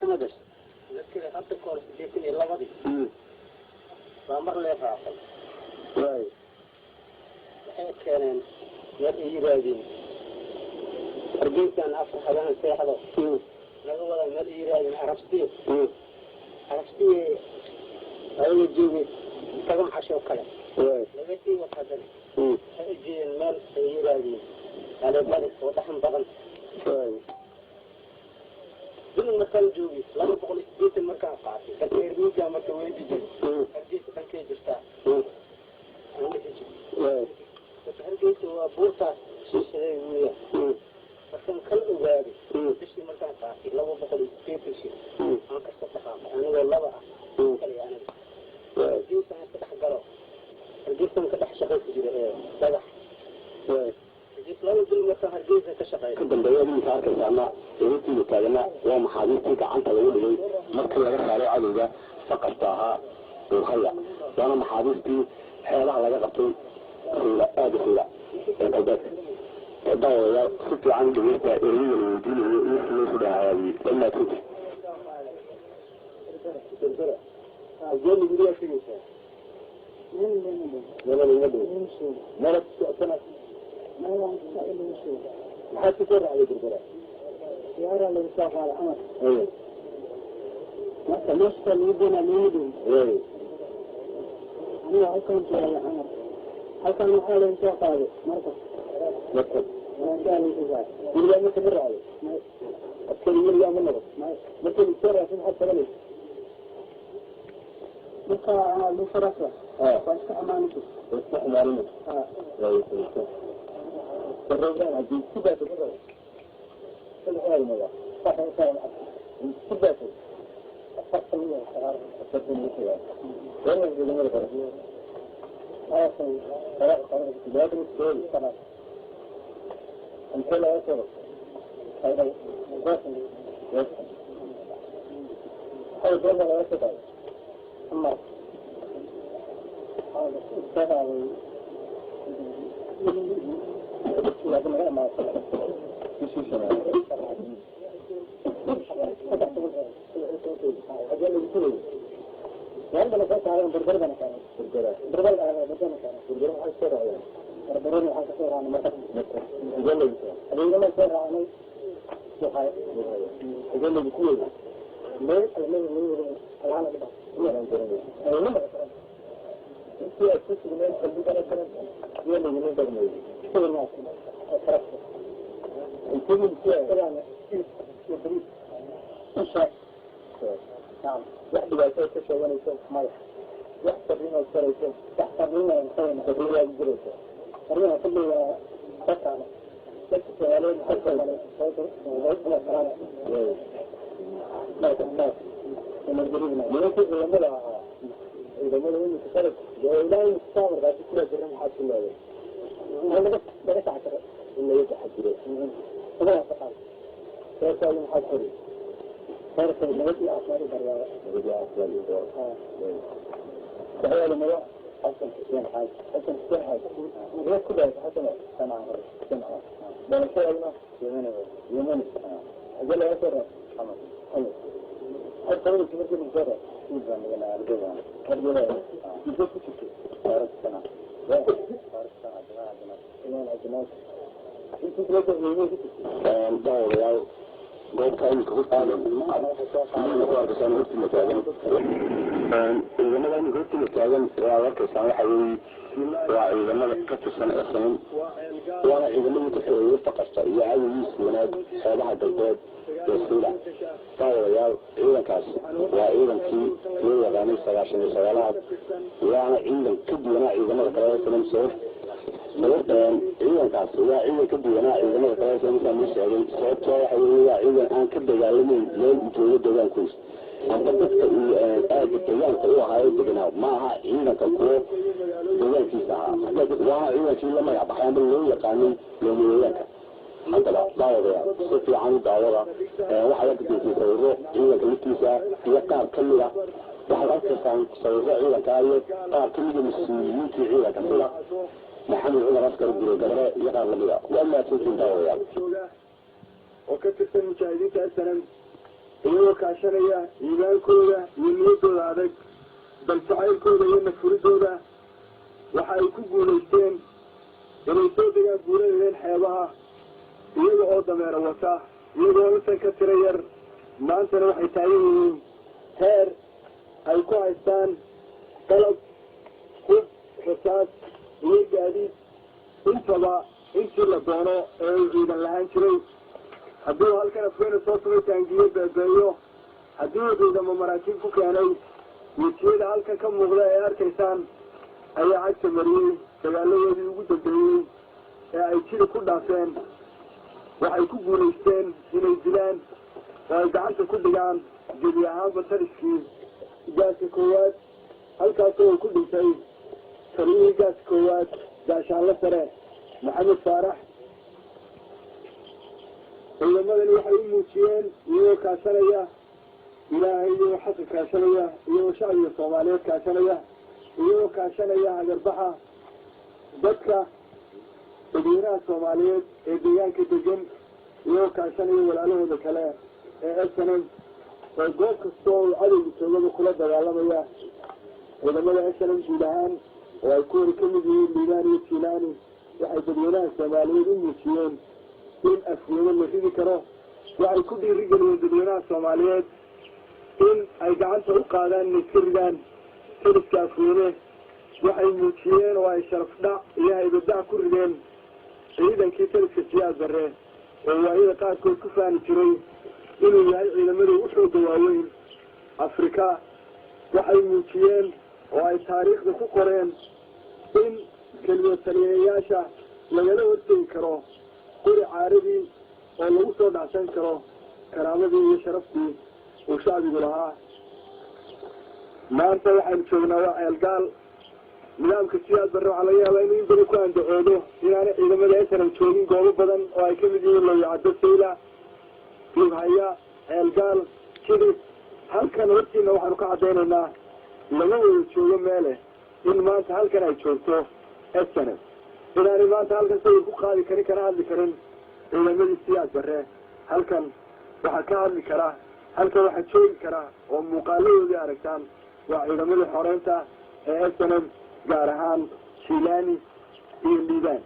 Ma gashay? Dadkii hadda ka hor 82-dii baa mar lee raacay. Waay. Waxay keeneen meel ay yiraahdeen Hargeysaan afar habeen seexdo laga wadaa, meel ay yiraahdeen Arabsiyo. Arabsiye ayaga joogay 10 casho kale. Waay. Laga sii wad haddana waxay u jeedeen meel ay yiraahdeen Alebari oo dhaxan badan. Waay. Bil markaan joogay 280 markaan qaatay, dadka reer miyiga marka weydi jiray, Hargeysa dhankay jirtaa aan dhihi jiray. Waay. Marka Hargeysa waa buurtaas shishaday weeyaan. Markaan kala ogaaday, bishii markaan qaatay 280 shil aan kasoo dhaqaaqay anigoo laba ah kaliya aniga. Waay. Hargeysa aan ka dhex galo, Hargeysaan ka dhex shaqaysi jiray ee dhagax. Waay. Hargeysa 2 bil markaan Hargeysa ka shaqeeyay. Ka dambeeya iminka arkaysaana eegtiina taagana waa maxaabiistii gacanta lagu dhigay markii laga saaray cadowga faqasta ahaa Buukhaya, waana maxaabiistii xeebaha laga qabtay Sayla, aada Sayla ee galbeedka. Daawayaal, si fiican u dhegeysta ereyada la weydiinayo iyo wixii loo soo dhahayaabiyey. Dhammaadkood Berbera halgee gurigaa tegeysaa? Meel ima dhow. Meelaad ku socotana maxaad ku soo raacday Berbera? Diyaaraa lagu soo qaaday camal. Ee. Marka meesha lagu doonaa looma dhow. Ee. Aniga halkan joogay camal, halkan waxaa lagu soo qaaday marka. Marka Markaa lagu soo qaaday. Gurigaa marka ma raacday? Askari weligaa ma noqon? Marka lagu soo raacay maxaad qabanaysa? Marka anaa lagu soo raacay waa iska ammaanaysa. Iska xumaaninaysa. Mar soo qaaday laakiin naga dhamaaday. Meel soo qaaday, Berbera keenay. Berbera, Berbera keenay. Berberana waxaan kasoo raacnay marka adeegama soo raacnay Buuxaay. Meel alle meel lagu wado alaana dhiba. Intii aad ku sugnayd saldhigana kale sidee lagula dhaqmayay? Si wanaagsan oo sharaf leh. Cuntadii sidee? Sidaana hilib iyo bariis isha. Nacam. Wax dhibaato aad ka sheeganayso? Maya. Wax fariin aad farayso? Wax farriin aan farayna. Fariin aad u dirayso? Farriin aan kulli waa dadkaana. Dadka Soomaaliyeed maxay Soomaaliyeed salaam. Nimankii ciidamada ahaa, ciidamada iminka qalabka dee ilaa iminka saa markaasi kula jira, maxaad ku leedahay? Laga taxadiro. In laga taxadiro. Laga taxadiro. Reerkaaga maxaad xori? Reerka nabad iyo caafimaad u barwaaqo. Nabad iyo caafimaad iyo barwaaqo. Waxaa magac? Xasan Xuseen Xaaji. Xasan Xuseen Xaaji. Reer ku dhahay Xasan? Sanaa. Sanaa. Dhalashadaaduna? Yemeni. Yemeni. Xagee laga soo raacay? Xamar. Xamar. Maxaad qabanaysa markii lagu soo raacay? Iskuul baan dhiganaa, arday baan. Arday. Intee ku jirtay? Taariikh sana. Taariikh sana jamaca jamaca. Imaan Cabdinaasir. Intii kula soo ku jirtay? Daawayaal, goobta iminka hortiina ku arkaysaan hortiina taagan, ciidamada iminka hortiina taagan ee aad arkaysaan waxa weeye waa ciidamada ka tirsan SNM, waana ciidamadii ka xoreeyey faqasta iyo cadowgiisa wanaag xeebaha galbeed ee Saylac. Daawayaal, ciidankaas waa ciidankii loo yaqaanay 99-aad, waana ciidan ka duwanaa ciidamada kale ee SNM. Sabab ciidankaas waa ciidan ka duwanaa ciidamada kale ee SNM saan sheegay, sababtoo waxa weeye waa ciidan aan ka dagaalamayn meel uu joogo deegaankiisa amba dadka uu aada deegaanka u ahaayo deganaa. Ma aha ciidanka kuwo deegaankiisa ahaa, waana ciidankii la magac baxay amba loo yaqaanay loomadeegaanka. Haddaba daawadayaal, si fiican u daawada. Waxaad arki doontiin sawiro ciidanka laftiisa iyo qaar ka mid ah. Waxaad arkaysaan sawiro ciidanka iyo qaar ka mida mas-uuliyiintii ciidanka sida Maxamed Cumar Askar Gure Gabare iyo qaar lamid ah. Waa mahadsantiin, daawadayaal. Oo ka tirsan mujaahidiinta SNM. Iyagoo kaashanaya iimaankooda iyo niyaddooda adag, baljacaylkooda iyo nafuridooda, waxa ay ku guulaysteen inay soo degaan buuradeen xeebaha, iyaga oo dameero wata, iyagoo intan ka tiro yar. Maantana waxay taagan yihiin heer ay ku haystaan qalab, hub, rasaas iyo gaadiid intaba intii la doono ee uu ciidan lahaan jiray. Haddii uu halkan Afweyne soo tumay taangiyo beebeeyo, haddii uu ciidamo maraakiib ku keenay, wejiyada halkan ka muuqda ee arkaysaan ayaa cagta mariyey dagaaladoodii ugu dambeeyey ee ay jiri ku dhaafeen. Waxay ku guulaysteen inay dilaan oo ay gacanta ku dhigaan gebi ahaanba taliskii gaaska koowaad, halkaasoo uu ku dhintay taliyihii gaaska koowaad, gaashaanle sare Maxamed Faarax. Ciidamadani waxay u muujiyeen, iyagoo kaashanaya Ilaahay, iyagoo xaqa kaashanaya, iyagoo shacbiga Soomaaliyeed kaashanaya, iyagoo kaashanaya hagarbaxa dadka dadweynaha Soomaaliyeed ee deegaanka degan, iyagoo kaashanaya walaalahooda kale ee SNM oo goob kasta oo cadowga joogaba kula dagaalamaya. Ciidamada SNM guud ahaan, oo ay kuwani ka mid yihiin Liibaan iyo Jilaani, waxay dadweynaha Soomaaliyeed u muujiyeen in Afweyne la ridi karo. Waxay ku dhiirigeliyeen dadweynaha Soomaaliyeed in ay gacanta u qaadaan inay iska ridaan taliska Afweyne. Waxay muujiyeen oo ay sharaf dhac iyo haybadac ku rideen ciidankii taliska Siyaad Barre, oo waayada qaarkood ku faani jiray inuu yahay ciidamada ugu xooga waaweyn Afrika. Waxay muujiyeen oo ay taariikhda ku qoreen in keliya taliyayaasha lagala hortegi karo qori caaradii oo lagu soo dhacsan karo karaamadii iyo sharaftii uu shacbigu lahaa. Maanta waxaynu joognaa waa Ceelgaal. Nidaamka Siyaad Barre waxaa laga yaabaa inuu in badan ku andacoodo inaanay ciidamada SNM joogin goobo badan oo ay kamid yihiin Looyacaddo, Sayla, Lughaya, Ceelgaal, Jidib. Halkan hortiina waxaanu ka caddaynaynaa lama wada joogo meele in maanta halkan ay joogto SNM, inaanay maanta halkan sawir ku qaadi karin kana hadli karin ciidamadii Siyaad Barre. Halkan waxaa ka hadli kara, halkan waxaa joogi kara oo muuqaaladoodii aragtaan waa ciidamadii xoreynta ee SNM, gaar ahaan Jilaani iyo Liibaan.